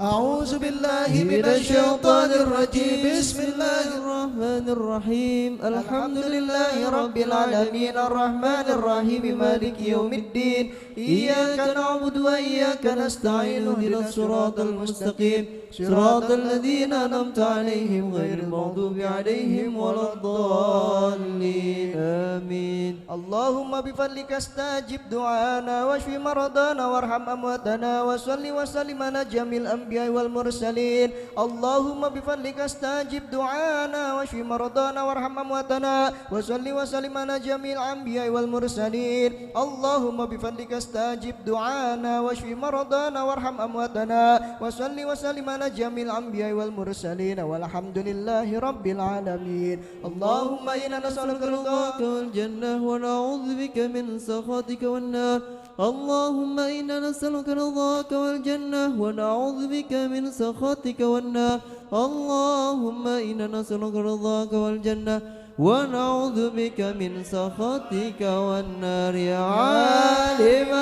أعوذ بالله من الشيطان الرجيم بسم الله الرحمن الرحيم الحمد لله رب العالمين الرحمن الرحيم مالك يوم الدين إياك نعبد وإياك نستعين اهدنا الصراط المستقيم صراط الذين أنعمت عليهم غير المغضوب عليهم ولا الضالين آمين. اللهم بفضلك استجب دعانا واشف مرضانا وارحم أمواتنا وصل وسلم على جميع الأنبياء والمرسلين. اللهم بفضلك استجب دعانا واشف مرضانا وارحم أمواتنا وصل وسلم على جميع الأنبياء والمرسلين. اللهم بفضلك استجب دعانا واشف مرضانا وارحم أمواتنا وصل وسلم على جميع الأنبياء والمرسلين والحمد لله رب العالمين. اللهم إنا نسألك رضاك والجنة ونعوذ بك من سخطك والنار. اللهم إنا نسألك رضاك والجنة ونعوذ بك من سخطك والنار. اللهم إنا نسألك رضاك والجنة ونعوذ بك من سخطك والنار. يا عالم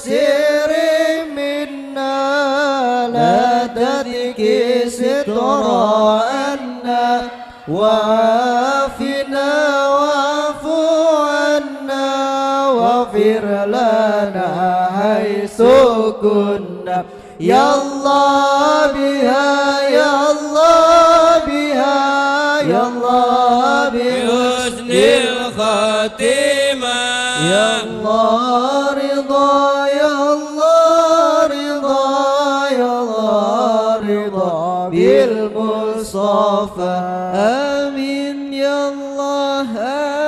سر منا لا تدك ستر عنا وعافنا واعف عنا واغفر لنا حيث كنا. يا الله بها يا الله بها يا الله بحسن الخاتمة. يا الله رضا يا الله رضا يا الله رضا بالمصطفى. آمين يا الله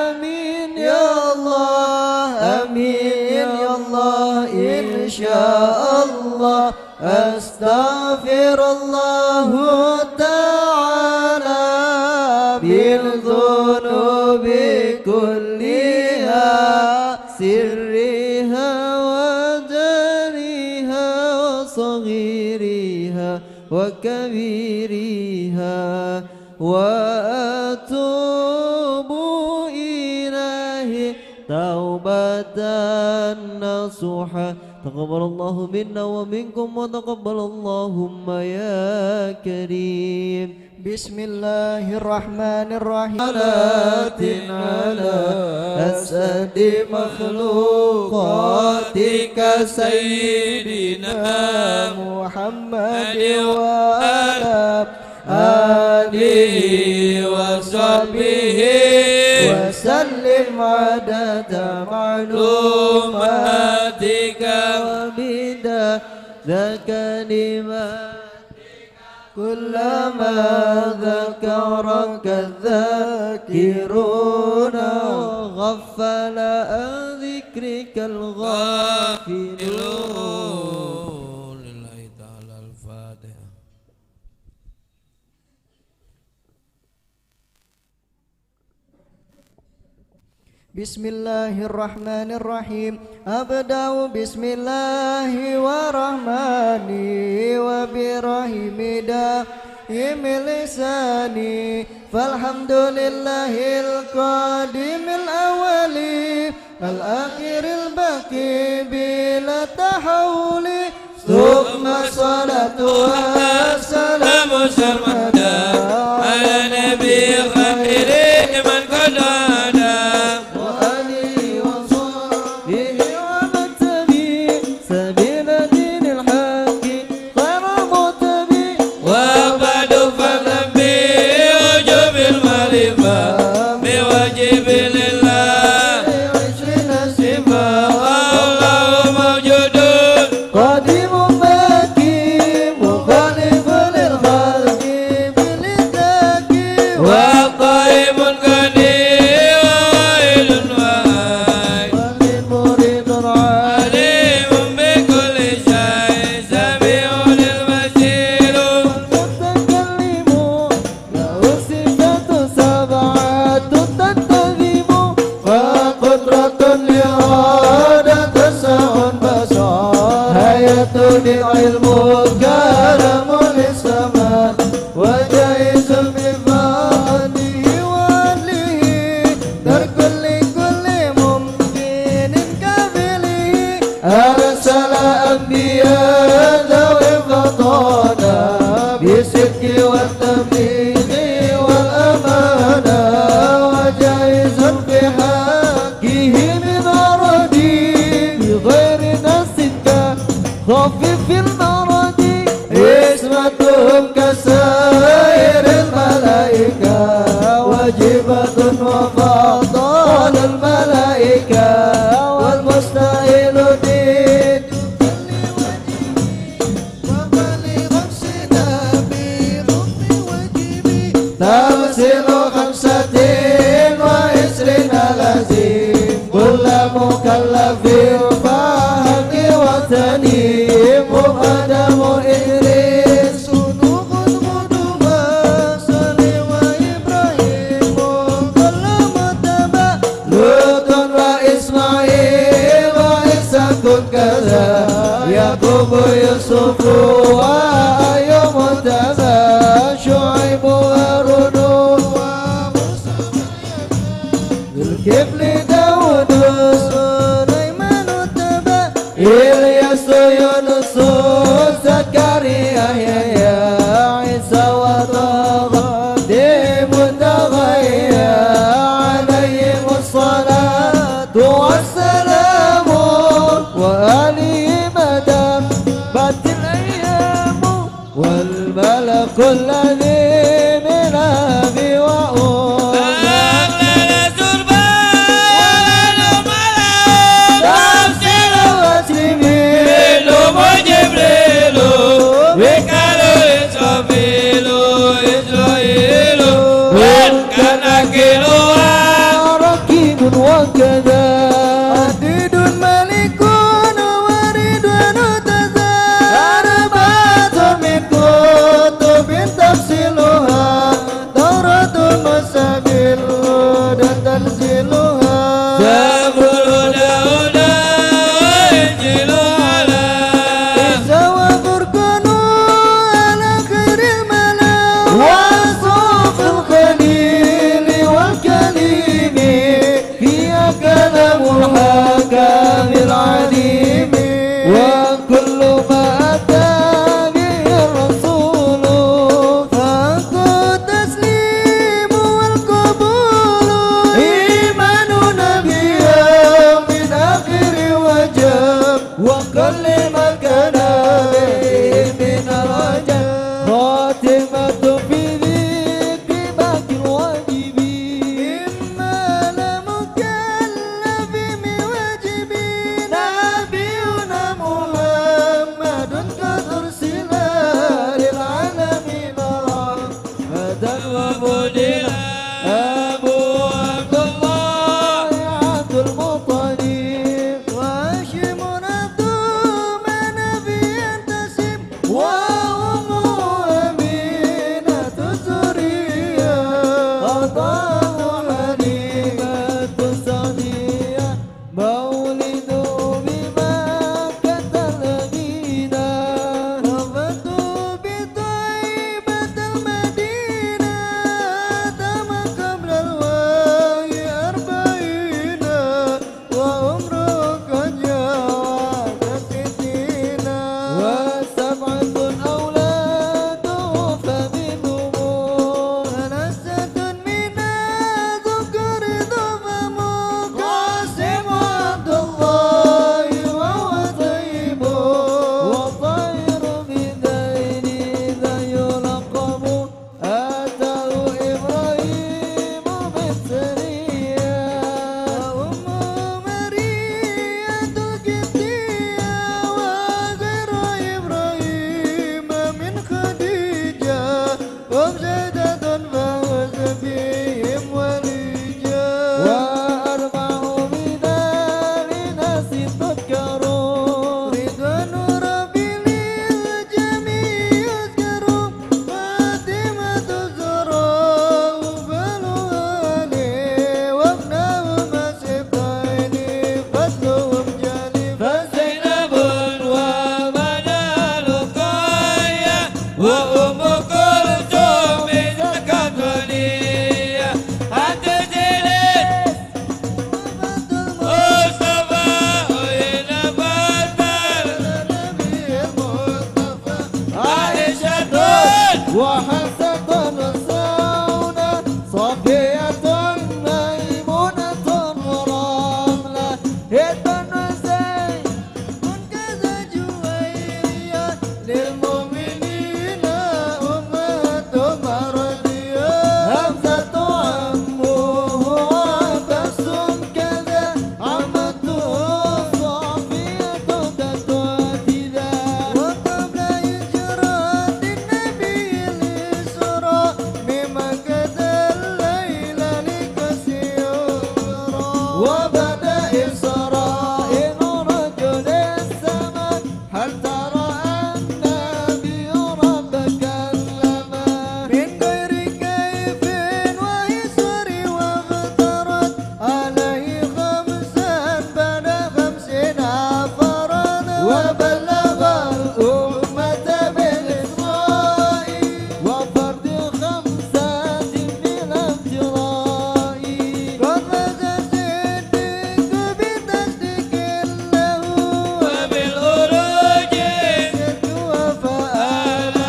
آمين يا الله آمين يا الله. إن شاء الله أستغفر الله تعالى بالذنوب كلها سرها وجريها وصغيرها وكبيرها وأتوب إليه توبة نصوحا. تقبل الله منا ومنكم وتقبل اللهم يا كريم. بسم الله الرحمن الرحيم. صلاة على أسعد مخلوقاتك سيدنا محمد وعلى آله وصحبه وسلم عدد معلوماتك وبدأ كلماتك كلما ذكرك الذاكرون وغفل عن ذكرك الغافلون. لله تعالى الفاتحة. بسم الله الرحمن الرحيم. أبدأ بسم الله ورحمني وبرحيم دائم لساني فالحمد لله القادم الأول الآخر الباقي بلا تحول ثم الصلاة والسلام سرمدا على نبي خير من قد قادم باقي مخالف بالصدق والتبليغ والأمانة وجائز في حقه من أرضي بغير نسك خفف المرض اسمتهم كسائر الملائكة واجبة وفضل الملائكة والمستحيل دين تمثيل 25 لازم كل مكلف فهد وثني مقدم إدريس نوح قدما صالح وإبراهيم كل متبع لوط وإسماعيل وإسحاق كذا يعقوب يوسف وأيوب متبع شعيب وهارون الكفل داود سليمان تبع إلياس يونس زكريا يحيى عيسى وطه متغيا عليهم الصلاة والسلام وآلهم دامت الأيام والملك الذي من أبي وأم وكذا عديد ملك وردوان تزاربات من كتب تفصيلها دورة مسابيل dan تنزيلها زبور داودا وإنجيل على عيسى وفرقان على خير الملا وصوف الخليل والكليم كلام الحكام العليم وكل ما أتى به الرسول فأنت التسليم والقبول إيماننا بها من آخر وجب وكل ما كان به من الرجب خاتمة في ذكر باقي الواجبين إما لم Aisha وحسة سونة صفية ميمونة ورملة هند وزين كذا جويرية للمؤمنين أمة مرضية همزة عمه عباس كذا عمته صافية تتواتدا وقبل هجرة النبي الإسراء بمكة الليلة لكسيرا وبدأ إسراء رجل السماء هل ترى النبي ربك كلما من غير كيف ويسر واغترت عليه خمسا بعد 50 فرض وبلغ الأمة بالإسراء وفرد 5 من الابتراء قد فاز الصديق بتصديق له وبالخروج وفآله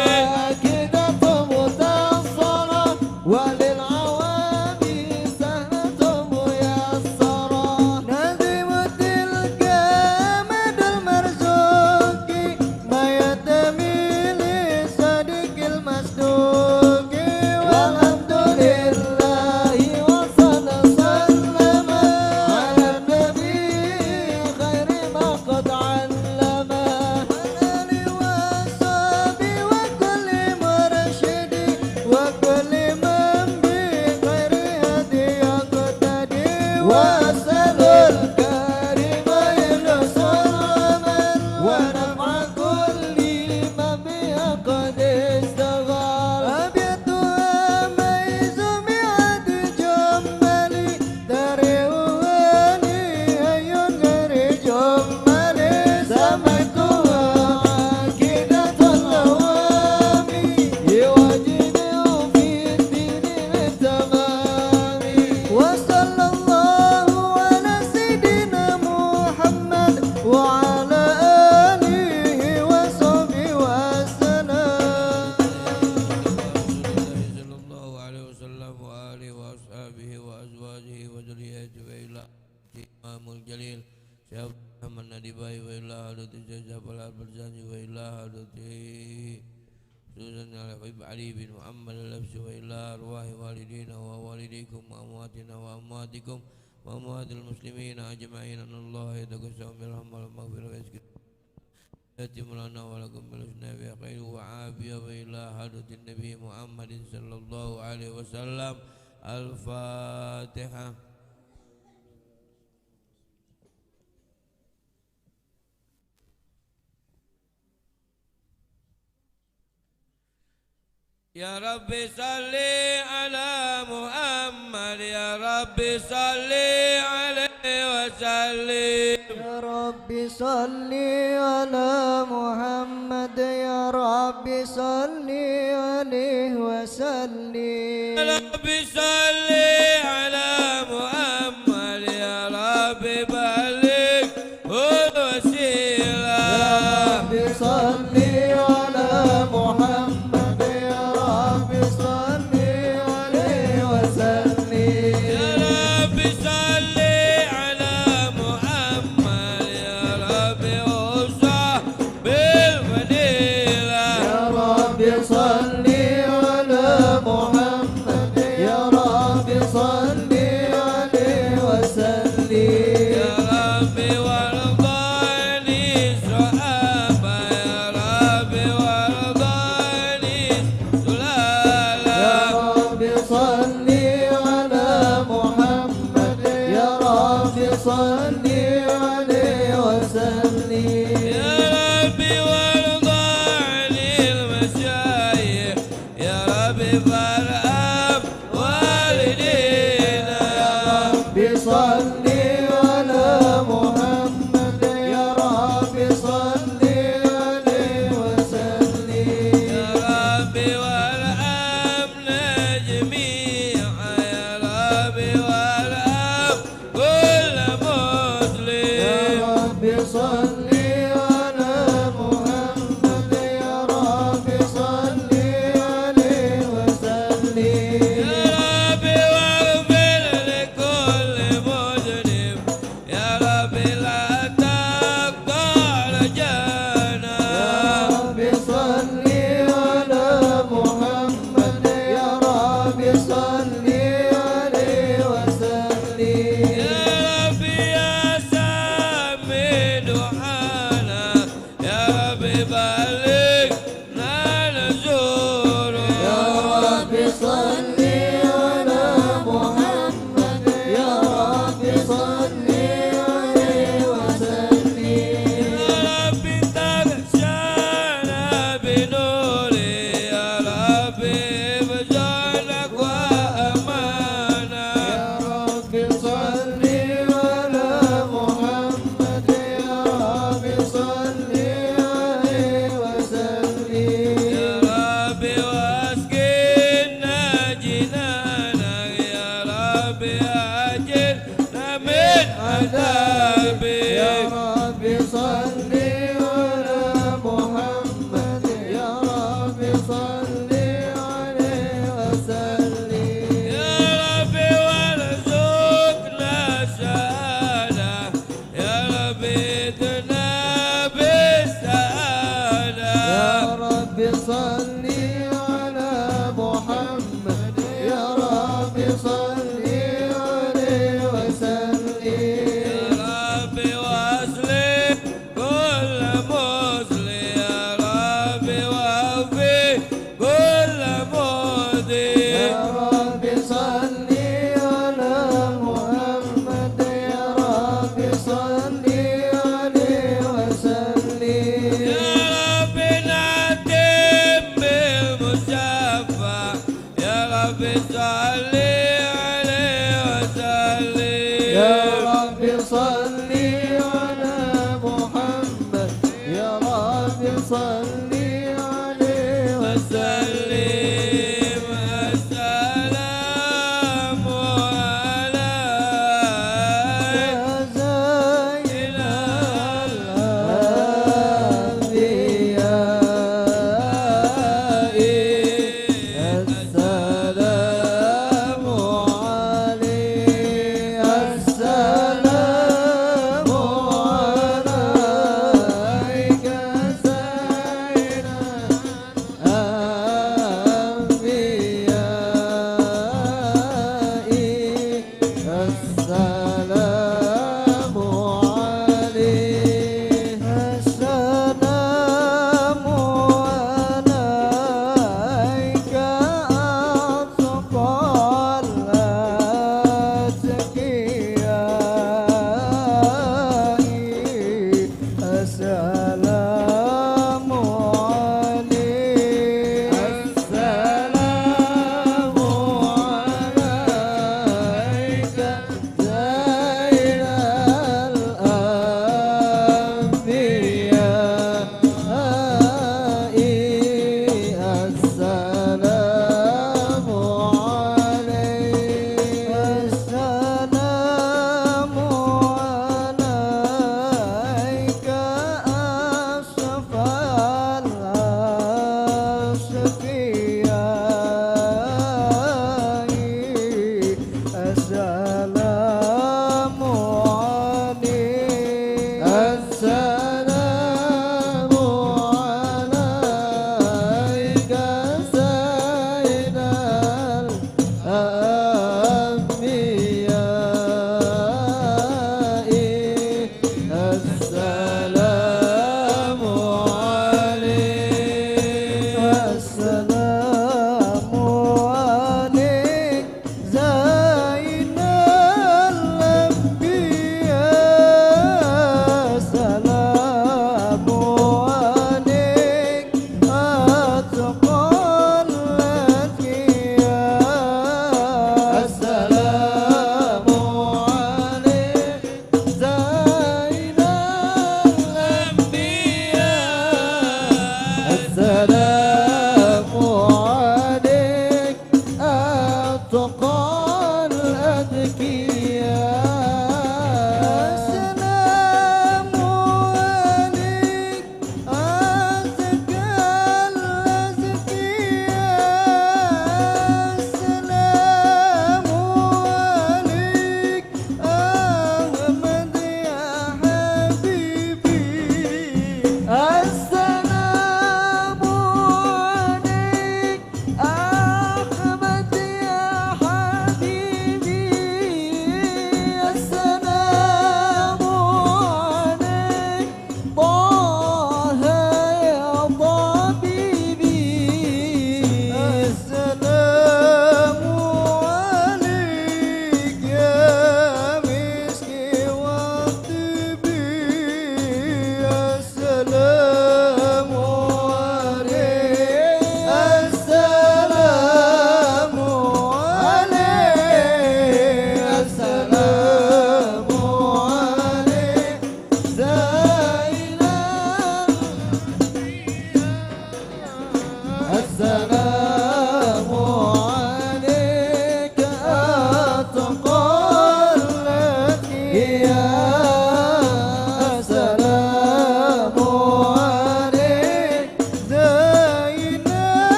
عقيدة متصلة وللعوام سهلة ميسرة نظم تلك مدى المرزوق ما ينتمي لصديق المصدوق والحمد لله وصلى سلم على النبي خير ما قد علم والآل وصحبه وكل مرشد وكل من بخير هدي يقتدي وأسأل الكريم ينصر من ونفع كل من بها قد استغال أبيتها ميز مئة جمالي تريها لي أي غير جمالي سميتها عقيدة الأوامي يوجد في الدين بالتمام وصلى الله على سيدنا محمد وعلى آله وصحبه وسلم صلى الله عليه وسلم وآله وأصحابه وأزواجه وذريته وإلى الإمام الجليل شيخ محمد نديباي وإلى حضرة الشيخ جعفر البرزاني وإلى حضرة سوزن الحبيب علي بن محمد اللبسي وإلى أرواح والدينا ووالديكم وأمواتنا وأمواتكم وأموات المسلمين أجمعين أن الله يتقسم برحمة والمغفرة ويسكت يتم لنا ولكم بالحسنى بخير وعافية وإلى حضرة النبي محمد صلى الله عليه وسلم الفاتحة. يا ربي صل على محمد يا ربي صل عليه وسلم يا ربي صل على محمد يا ربي صل عليه وسلم يا ربي صل على محمد يا ربي بلغ الوسيلة يا ربي صل على محمد يا ربي صل عليه وسلم يا ربي صل على محمد يا ربي وصح بالفضيلة يا ربي صل على محمد يا ربي صل عليه وسلم يا ربي وارض عن الصحابة يا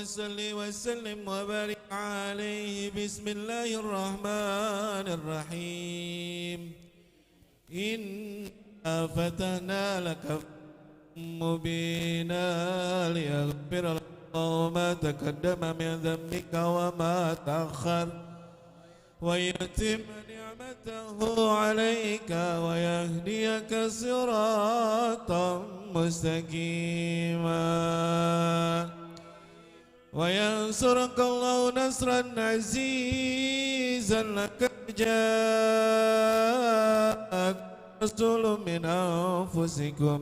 صل وسلم وبارك عليه. بسم الله الرحمن الرحيم. إنا فتحنا لك مبينا ليغفر لك الله ما تقدم من ذنبك وما تأخر ويتم نعمته عليك ويهديك صراطا مستقيما وينصرك الله نصرا عزيزا. لقد جاءك رسول من أنفسكم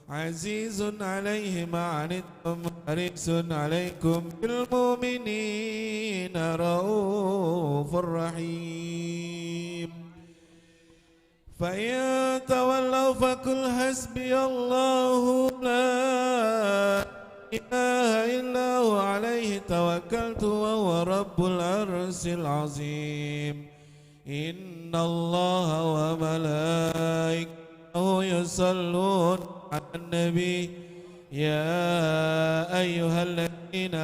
عزيز عليه ما عنتم حريص عليكم بالمؤمنين رؤوف رحيم. فإن تولوا فقل حسبي الله لا إله إلا هو عليه توكلت وهو رب العرش العظيم. إن الله وملائكته يصلون على النبي يا أيها الذين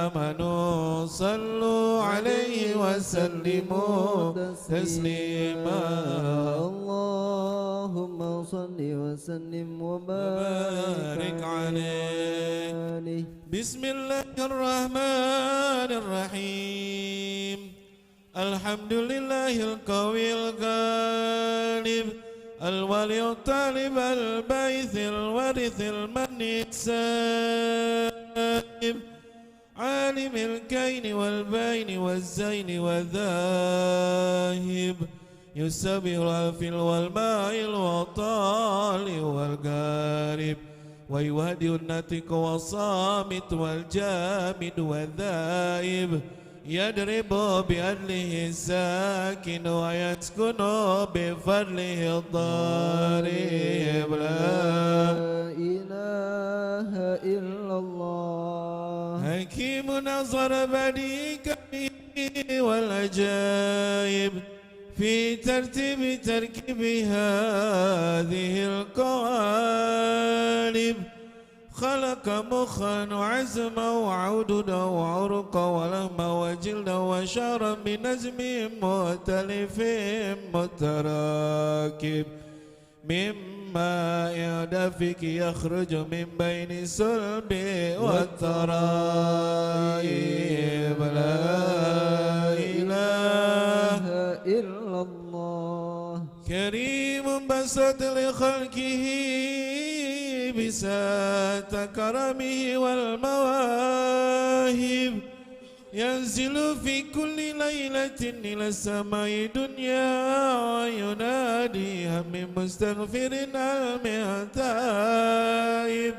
آمنوا صلوا عليه وسلموا تسليما. اللهم صل وسلم وبارك عليه. بسم الله الرحمن الرحيم. الحمد لله القوي الغالب الولي الطالب الباعث الوارث المن السائب عالم الكين والبين والزين والذاهب يسبح الفيل والماء والطال والقارب ويهدي الناتق والصامت والجامد والذائب يضرب بأدله الساكن ويسكن بفضله الضارب. لا إله إلا الله. حكيم نظر بديك والعجائب في ترتيب تركيب هذه القوالب. خلق مخا وعزما وعددا وعرقا ولهما وجلدا وشعرا بنجم مختلف متراكب مما دافك يخرج من بين الصلب والترائب. لا إله إلا الله. كريم بسط لخلقه بساط كرمه والمواهب ينزل في كل ليلة إلى السماء الدنيا ويناديها من مستغفر هل من تائب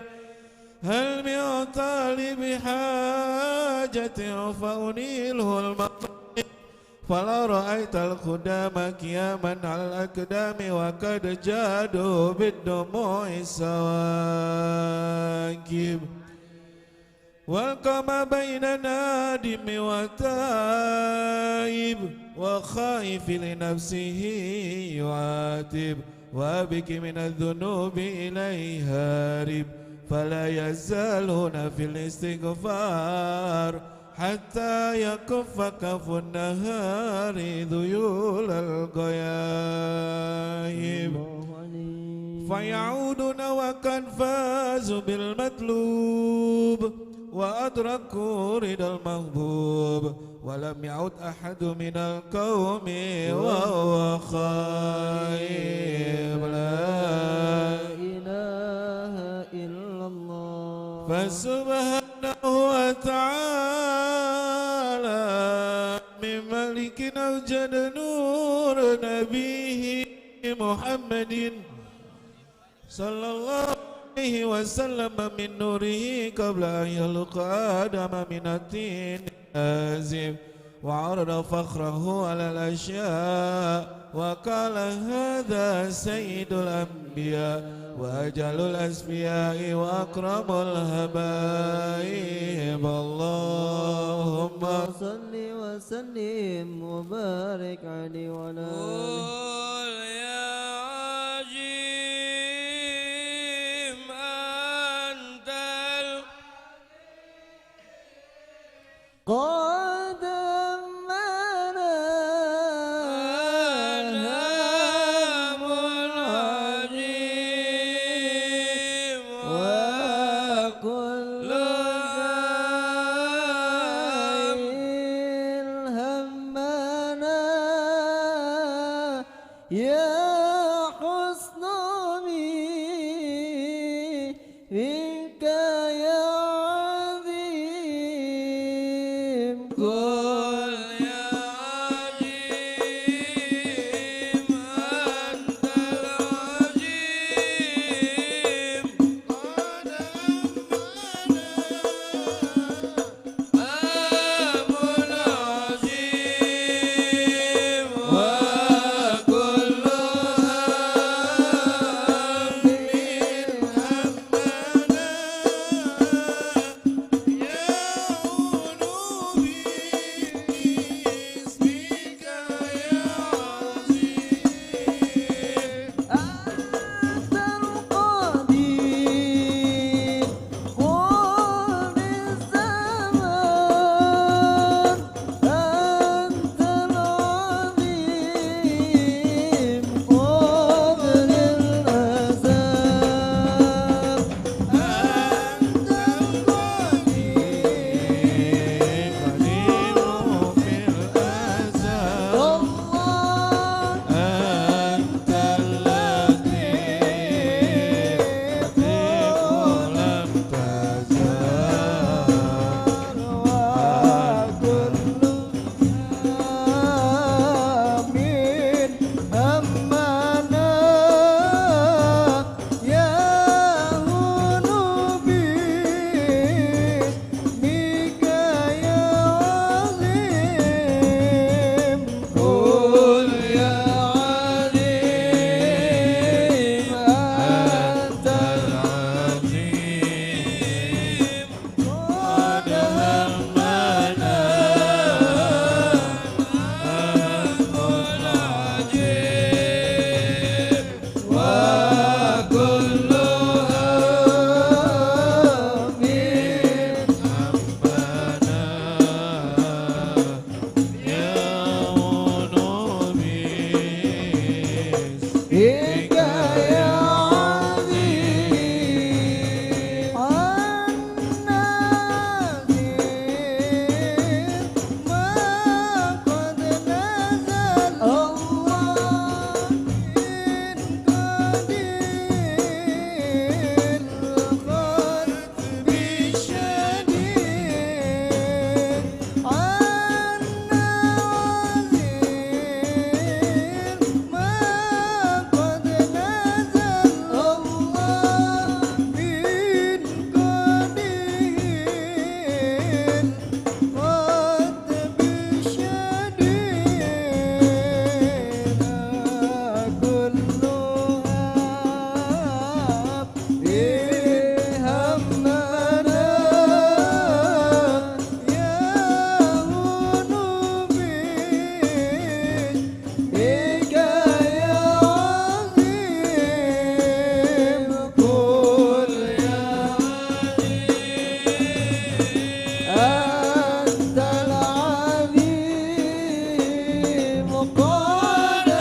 هل من طالب حاجة فأنيله المطلب. فلا رأيت الخدام قياما على الأقدام وقد جادوا بالدموع السواكب والقم بين نادم وتائب وخائف لنفسه يعاتب وابك من الذنوب إليه هارب. فلا يزالون في الاستغفار حتى يكف كف النهار ذيول الغياهب فيعودون وقد فازوا بالمطلوب وأدركوا رضا المحبوب ولم يعد أحد من القوم وهو خائب. لا إله إلا الله. فسبحانه وتعالى من ملك أوجد نور نبيه محمد صلى الله عليه وسلم من نوره قبل أن يلق آدم من الطين الآزم وعرض فخره على الأشياء وقال هذا سيد الأنبياء وأجل الأسفياء وأكرم الهبائب. اللهم صل وسلم وبارك عليه وعلى قل يا عظيم أنت منك يا عظيم قل يا عظيم أنت العظيم قد أمنا أم العظيم وكل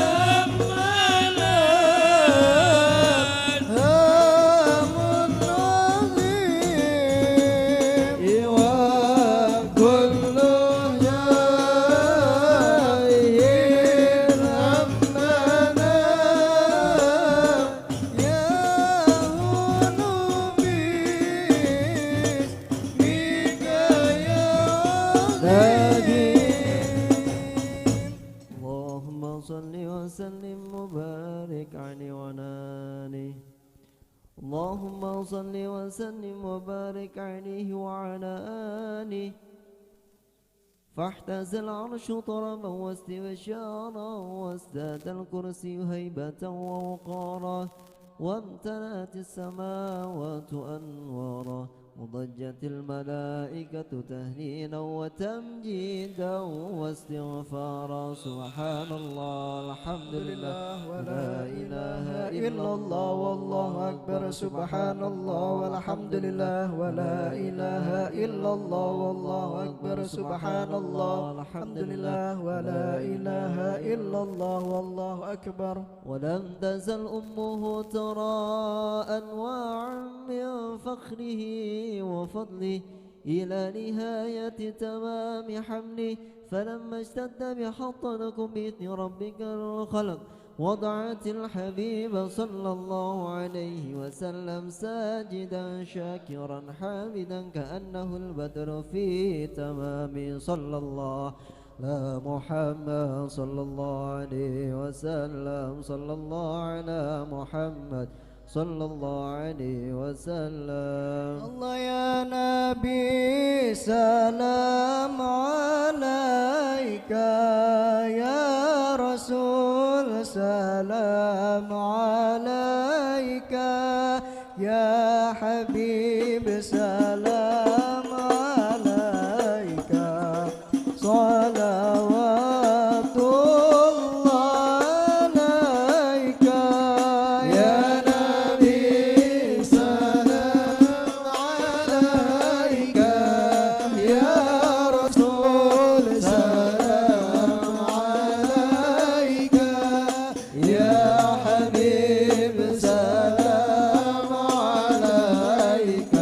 هم اللهم صل وسلم وبارك عليه وعلى آله فاحتز العرش طربا واستوى شعرا وازداد الكرسي هيبة ووقارا وامتلأت السماوات أنوارا وضجت الملائكة تهليلا وتمجيدا واستغفارا سبحان الله الحمد لله ولا إله إلا الله والله أكبر سبحان الله والحمد لله ولا إله إلا الله والله أكبر سبحان الله الحمد لله ولا إله إلا الله والله أكبر ولم تزل أمه ترى أنواعا من فخره وفضله إلى نهاية تمام حمله فلما اشتد بحطنكم بإذن ربك الخلق وضعت الحبيب صلى الله عليه وسلم ساجدا شاكرا حامدا كأنه البدر في تمام صلى الله على محمد صلى الله عليه وسلم صلى الله على محمد صلى الله عليه وسلم. الله يا نبي سلام عليك يا رسول سلام عليك يا حبيب سلام عليك صلوات الله عليك يا نبي سلام عليك يا رسول سلام عليك يا حبيب سلام عليك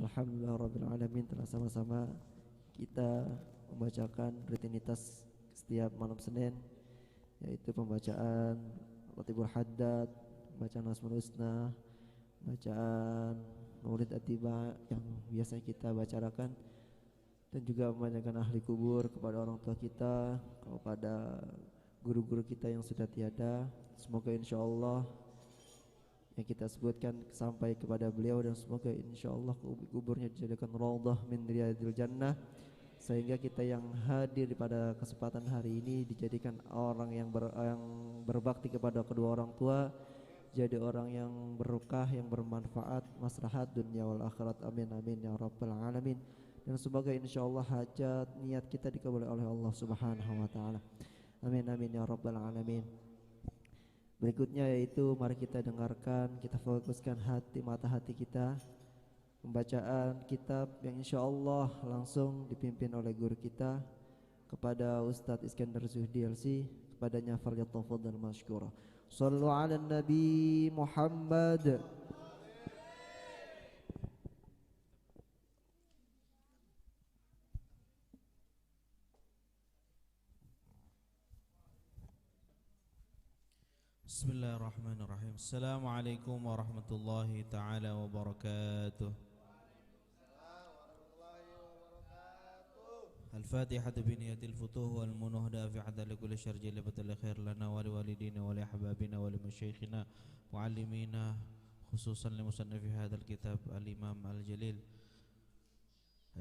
Alhamdulillahirrabbilalamin, telah sama-sama kita membacakan rutinitas setiap malam Senin, yaitu pembacaan Ratibul Haddad, bacaan Asmaul Husna, bacaan Maulid Atiba yang biasanya kita bacarakan, dan juga membacakan ahli kubur kepada orang tua kita, kepada guru-guru kita yang sudah tiada. Semoga insyaallah yang kita sebutkan sampai kepada beliau, dan semoga insyaallah kuburnya dijadikan raudhah min riyadil jannah, sehingga kita yang hadir pada kesempatan hari ini dijadikan orang yang berbakti kepada kedua orang tua, jadi orang yang berkah, yang bermanfaat, maslahat dunia wal akhirat. Amin amin ya rabbal alamin. Dan semoga insyaallah hajat niat kita dikabulkan oleh Allah Subhanahu wa taala. Amin amin ya rabbal alamin. Berikutnya yaitu mari kita dengarkan, kita fokuskan mata hati kita, pembacaan kitab yang insyaallah langsung dipimpin oleh guru kita kepada Ustadz Iskandar Zuhdi LC. Kepadanya falyatafadhal masykura. Shallu ala Nabi Muhammad. Bismillahirrahmanirrahim. Assalamualaikum warahmatullahi taala wabarakatuh. Al-Fatihah biniyatil futuh wal munuhda fi hadal kulli syarr jalbatul khair lana wa liwalidina wa li ahbabina wa li masyayikhina wa allimina, khususan li musannifi hadzal kitab al-Imam al-Jalil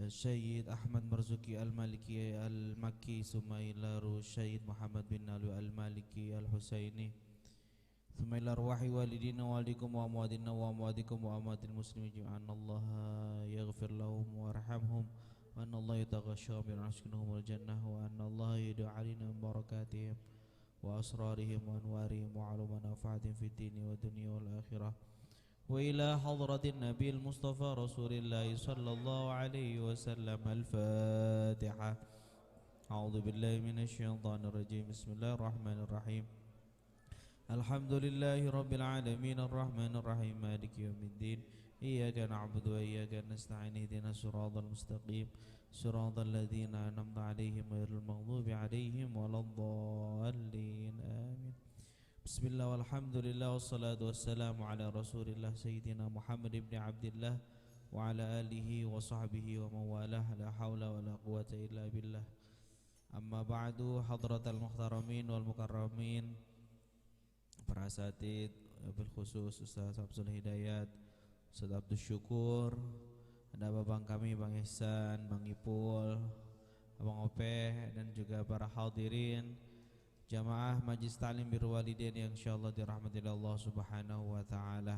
Syed Ahmad Marzuki al-Maliki al-Makki, Sumailaru Syed Muhammad bin Alwi al-Maliki al-Husaini, Sumailar wahi walidina walikum wa amwadina wa amwadikum wa amwadil muslimin jami'an. Allah yaghfir lahum warhamhum wa anna Allah yataghashshahum bi rahmatihi wal jannah wa anna Allah yad'u alina barakatihim wa asrarihim wa anwarihim wa aluma nafahatin fid dini wa dunya wal akhirah. Wa ila hadratin Nabil Mustafa Rasulillah sallallahu alaihi wasallam. Al-Fatihah. A'udzu billahi minasy syaithanir rajim. Bismillahirrahmanirrahim. Alhamdulillahi rabbil alamin arrahmanir rahim maliki yaumiddin. Iyyaka na'budu wa iyyaka nasta'in ihdinas siratal mustaqim siratal ladzina an'amta 'alaihim ghairil maghdubi 'alaihim waladdallin. Amin. Bismillah walhamdulillah wassalatu wassalamu ala Rasulillah Sayyidina Muhammad ibn Abdillah wa ala alihi wa sahbihi wa mawalah. La haula wa la quwata illa billah. Amma ba'du, hadratal muhtaramin wal mukarramin, para asatid, bil khusus Ustaz Abdul Hidayat, Ustaz Abdul Syukur, ada babang kami Bang Ihsan, Bang Ipul, Abang Opeh, dan juga para hadirin jamaah Majlis Ta'lim Birrul Walidain yang insyaallah dirahmati Allah Subhanahu wa taala.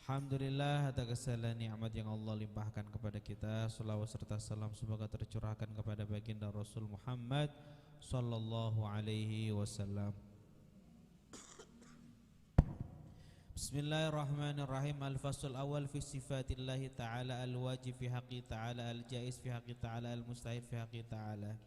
Alhamdulillah atas segala nikmat yang Allah limpahkan kepada kita. Shalawat serta salam semoga tercurahkan kepada baginda Rasul Muhammad sallallahu alaihi wasallam. Bismillahirrahmanirrahim. Al-fasl awal fi sifatillahi ta'ala, al-wajib fi haqqi ta'ala, al-jaiz fi haqqi ta'ala, al-mustahil fi haqqi ta'ala.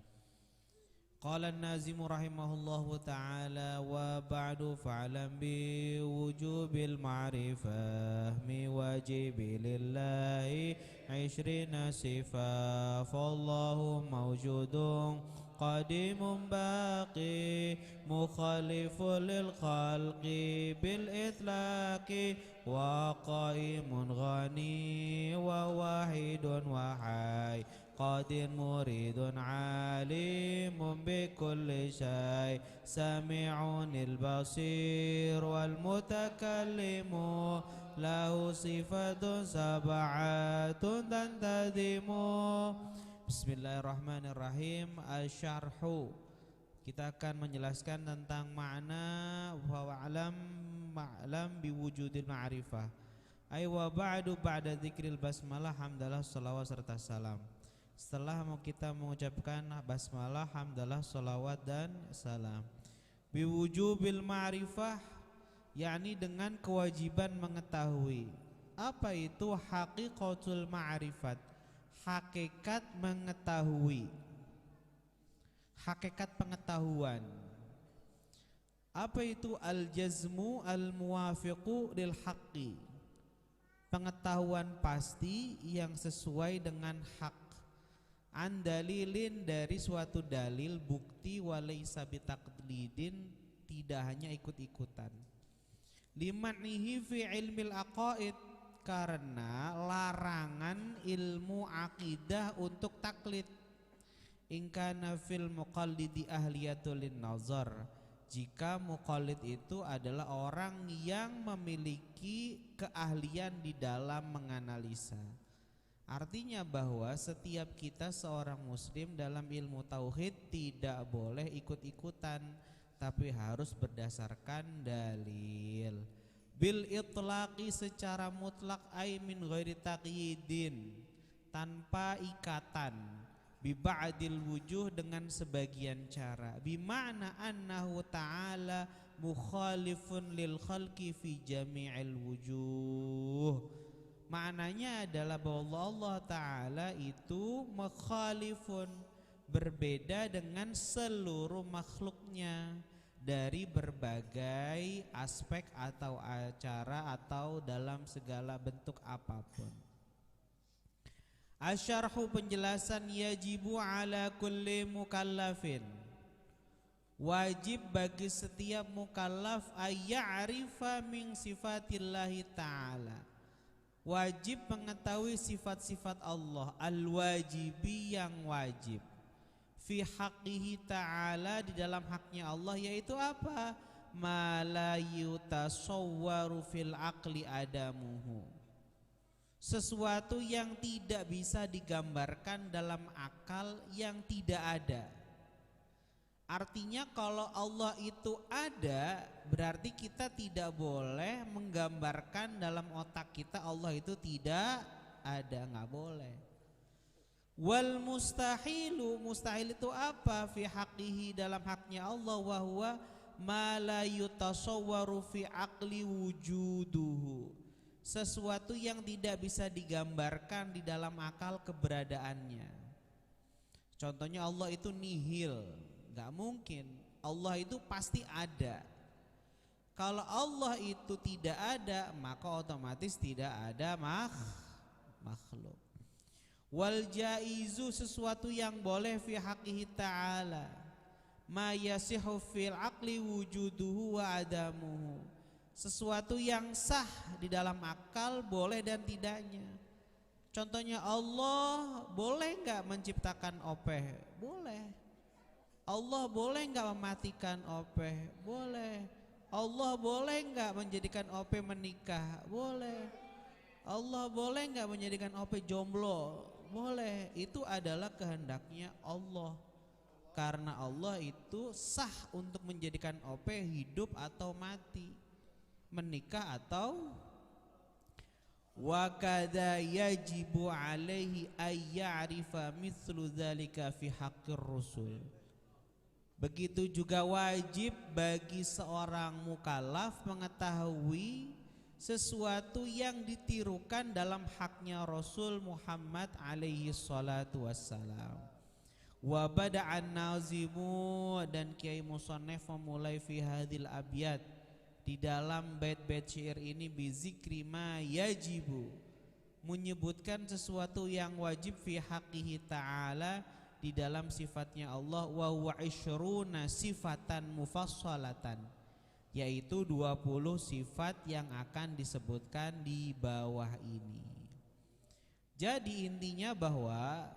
Qala an-nazim rahimahullahu ta'ala wa ba'du fa'lam bi wujubil ma'rifah mi wajibi lillahi 20 sifah fallahu mawjudun qadimun baqi mukhalifun lil khalqi bil itlaqi wa qaimun ghani wa wahidun wa hayy qadir muridun alimun bi kulli syai sami'unil basir wal mutakallimu lahu sifatun sab'atun tantadimu. Bismillahirrahmanirrahim. Al-syarhu, kita akan menjelaskan tentang makna wa ma'lam biwujudil ma'rifah. Ay wa ba'du ba'da dzikril basmalah hamdalah salawat serta salam. Setelah kita mengucapkan basmalah, hamdalah, salawat dan salam. Biwujubil ma'rifah, yakni dengan kewajiban mengetahui. Apa itu haqiqatul ma'rifat? Hakikat mengetahui, hakikat pengetahuan. Apa itu al-jazmu al-muwafiqu lil haqqi? pengetahuan pasti yang sesuai dengan hak. An dalilin, dari suatu dalil bukti, walaysa bitaqlidin, tidak hanya ikut-ikutan. Limanihi fi ilmil aqaid, karena larangan ilmu akidah untuk taklid. In kana fil muqallidi ahliyatul lin nazar, jika muqallid itu adalah orang yang memiliki keahlian di dalam menganalisa. Artinya bahwa setiap kita seorang muslim dalam ilmu tauhid tidak boleh ikut-ikutan, tapi harus berdasarkan dalil. Bil itlaqi, secara mutlak, ay min ghairi taqyidin, tanpa ikatan. Bi ba'dil wujuh, dengan sebagian cara. Bima'na annahu ta'ala mukhalifun lil khalqi fi jami'il wujuh. Maknanya adalah bahwa Allah Ta'ala itu mukhalifun, berbeda dengan seluruh makhluknya dari berbagai aspek atau acara atau dalam segala bentuk apapun. Asyarhu, penjelasan. Yajibu ala kulli mukallafin, wajib bagi setiap mukallaf ayya'rifa min sifatillahi ta'ala, wajib mengetahui sifat-sifat Allah, al-wajibi, yang wajib, fi haqqihi ta'ala, di dalam haknya Allah, yaitu apa? Ma la yutasawwaru fil aqli adamuhu, sesuatu yang tidak bisa digambarkan dalam akal, yang tidak ada. Artinya kalau Allah itu ada, berarti kita tidak boleh menggambarkan dalam otak kita Allah itu tidak ada, nggak boleh. Wal mustahilu, mustahil itu apa? Fi haqqihi, dalam haknya Allah, wa huwa ma la yutasawwaru fi aqli wujuduhu, sesuatu yang tidak bisa digambarkan di dalam akal keberadaannya. Contohnya Allah itu nihil, gak mungkin. Allah itu pasti ada. Kalau Allah itu tidak ada, maka otomatis tidak ada makhluk. Wal jaizu, sesuatu yang boleh, fi haqqihi ta'ala, ma yasihu fil aqli wujuduhu wa adamuhu, sesuatu yang sah di dalam akal, boleh dan tidaknya. Contohnya Allah boleh gak menciptakan opeh? Boleh. Allah boleh gak mematikan opeh? Boleh. Allah boleh gak menjadikan opeh menikah? Boleh. Allah boleh gak menjadikan opeh jomblo? Boleh. Itu adalah kehendaknya Allah. Karena Allah itu sah untuk menjadikan opeh hidup atau mati, menikah atau. Wa kadza yajibu alaihi ay ya'rifa mithlu dzalika fi haqqir rusul. Begitu juga wajib bagi seorang mukallaf mengetahui sesuatu yang ditirukan dalam haknya Rasul Muhammad alaihi salatu wassalam. Wa bada'an nazimu, dan Kiai Musannaf memulai fi hadhil abyad, di dalam bait-bait syair ini, bizikri ma yajibu, menyebutkan sesuatu yang wajib, fi haqqihi ta'ala, di dalam sifatnya Allah, wa huwa 'ishruna sifatan mufassalatan, yaitu 20 sifat yang akan disebutkan di bawah ini. Jadi intinya bahwa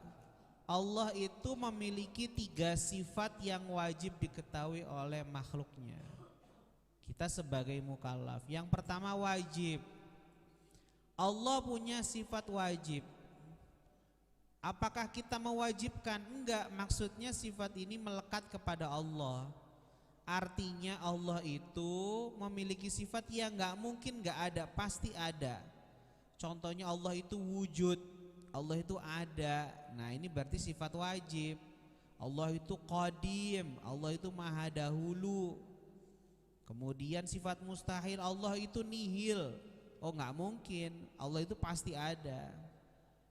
Allah itu memiliki 3 sifat yang wajib diketahui oleh makhluknya, kita sebagai mukallaf. Yang pertama wajib. Allah punya sifat wajib. Apakah kita mewajibkan? Enggak, maksudnya sifat ini melekat kepada Allah. Artinya Allah itu memiliki sifat yang enggak mungkin enggak ada, pasti ada. Contohnya Allah itu wujud, Allah itu ada. Nah ini berarti sifat wajib. Allah itu qadim, Allah itu maha dahulu. Kemudian sifat mustahil, Allah itu nihil. Oh nggak mungkin, Allah itu pasti ada.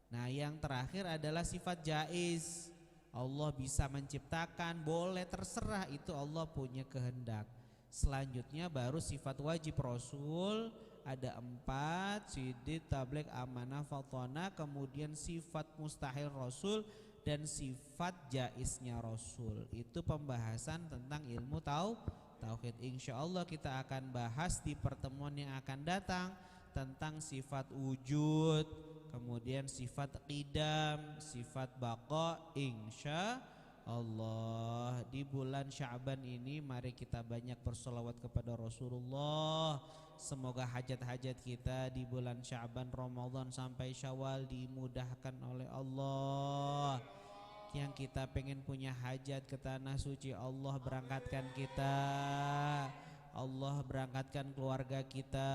Nah yang terakhir adalah sifat jaiz. Allah bisa menciptakan, boleh, terserah, itu Allah punya kehendak. Selanjutnya baru sifat wajib Rasul ada 4, siddiq, tabligh, amanah, fatona, kemudian sifat mustahil Rasul dan sifat jaiznya Rasul. Itu pembahasan tentang ilmu tauhid. Insyaallah kita akan bahas di pertemuan yang akan datang tentang sifat wujud, kemudian sifat qidam, sifat baqa, insya Allah. Di bulan Sya'ban ini mari kita banyak bersolawat kepada Rasulullah. Semoga hajat-hajat kita di bulan Sya'ban, Ramadan sampai Syawal dimudahkan oleh Allah. Yang kita pengen punya hajat ke tanah suci, Allah berangkatkan kita. Allah berangkatkan keluarga kita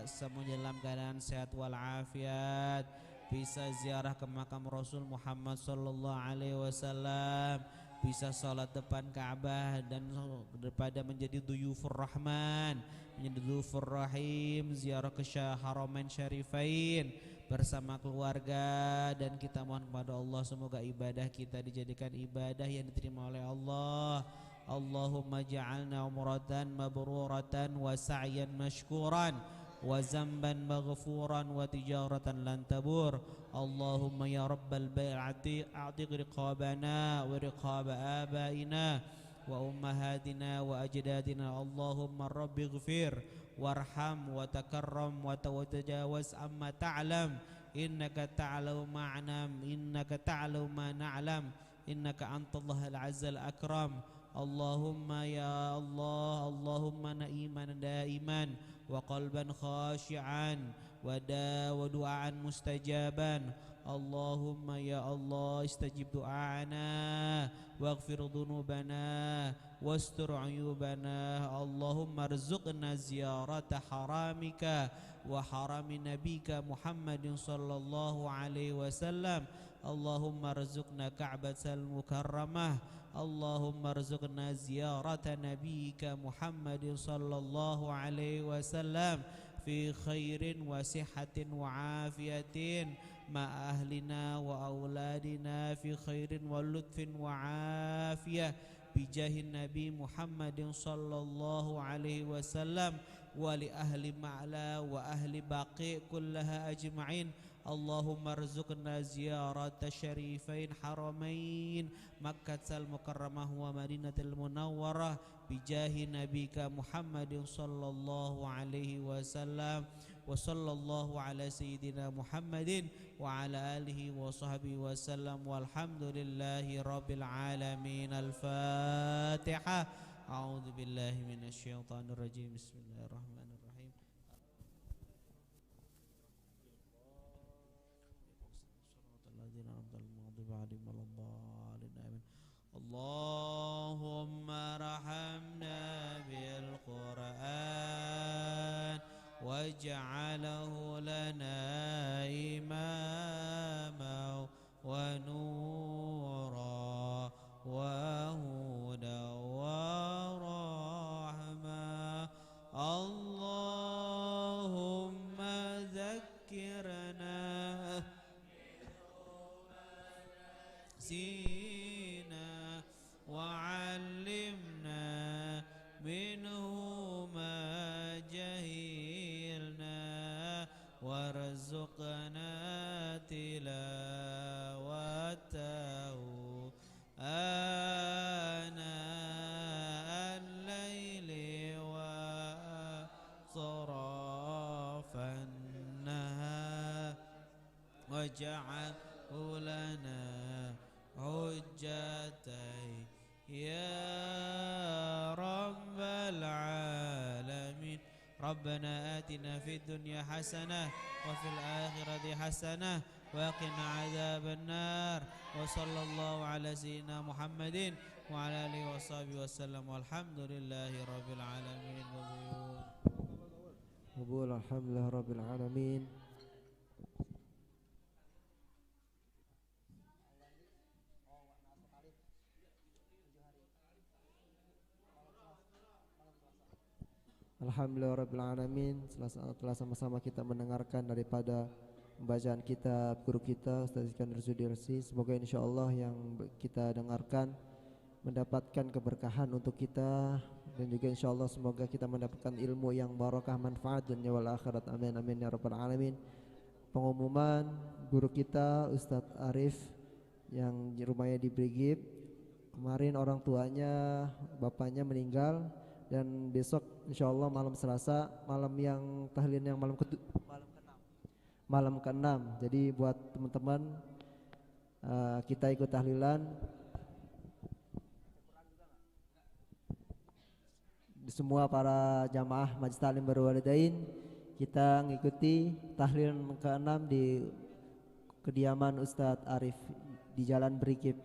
semuanya dalam keadaan sehat walafiat, bisa ziarah ke makam Rasul Muhammad sallallahu alaihi wasallam, bisa salat depan Ka'bah dan daripada menjadi duyufur rahman, menjadi duyufur rahim, ziarah ke Haramain Syarifain bersama keluarga. Dan kita mohon kepada Allah semoga ibadah kita dijadikan ibadah yang diterima oleh Allah. Allahumma ja'alna umratan mabruratan wa sa'yan mashkuran wa zamban maghfuran wa tijaratan lan tabur. Allahumma ya rabbal bai'ati a'tiq riqabana wa riqaba abaina wa ummahatina wa ajdadina. Allahumma rabbi ighfir warham wa takarram wa tajawaz amma ta'lam innaka ta'lamu ma'nam innaka ta'lamu ma na'lam innaka antallahal azzal akram. Allahumma ya Allah, Allahumma na'iman daiman wa qalban khashi'an wa du'aan mustajaban. Allahumma ya Allah istajib du'ana waghfir dhunubana wastur uyubana. Allahumma arzuqna ziyarata haramika wa harami nabika Muhammadin sallallahu alaihi wasallam. Allahumma arzuqna Ka'batal Mukarramah. Allahumma arzuqna ziyarata nabiyika Muhammadin sallallahu alaihi wasallam fi khairin wa sihatin wa afiyatin ma ahlina wa auladina fi khairin wa lutfin wa afiyah bijahin Nabi Muhammadin sallallahu alaihi wasallam wa li ahli ma'la wa ahli baqi kullaha ajma'in. Allahumma arzuqna ziyarata syarifain haramain Makkatal Mukarramah wa Madinatul Munawwarah bijahi nabika Muhammadin sallallahu alaihi wasallam wa sallallahu ala sayyidina Muhammadin wa ala alihi wa sahbihi wasallam walhamdulillahi rabbil alamin. Al-Fatihah. A'udzu billahi minasyaitonir rajim. Bismillahirrahmanirrahim. Allahumma rahamna bil Qur'an waj'alhu lana imama wa nura wa huda wa rahma. Allahumma zakkirna sina wa'allimna minhu ma jahilna warzuqna tilawatahu ana al-laili wa sarafan nahar waj'alhu lana hujjatai ya rabbal alamin. Rabbana atina fid dunya hasanah wa fil akhirati hasanah wa qina adzaban nar. Wa sallallahu ala sayyidina Muhammadin wa ala alihi washabihi wasallam walhamdulillahi rabbil alamin. Qabul alhamdulillah rabbil alamin. Alhamdulillah rabbil alamin. Setelah sama-sama kita mendengarkan daripada pembacaan kitab guru kita Ustaz Iskandar Sudirsi, semoga insyaallah yang kita dengarkan mendapatkan keberkahan untuk kita dan juga insyaallah semoga kita mendapatkan ilmu yang barakah manfaat dunia wal akhirat. Amin amin ya rabbal alamin. Pengumuman guru kita Ustadz Arif yang rumahnya di Brigip, kemarin orang tuanya bapaknya meninggal, dan besok insyaallah malam Selasa malam yang tahlil yang malam ke-6. Jadi buat teman-teman kita ikut tahlilan. Semua para jamaah Majlis Taklim Birrul Walidain, kita mengikuti tahlil ke-6 di kediaman Ustadz Arif di Jalan Brigip.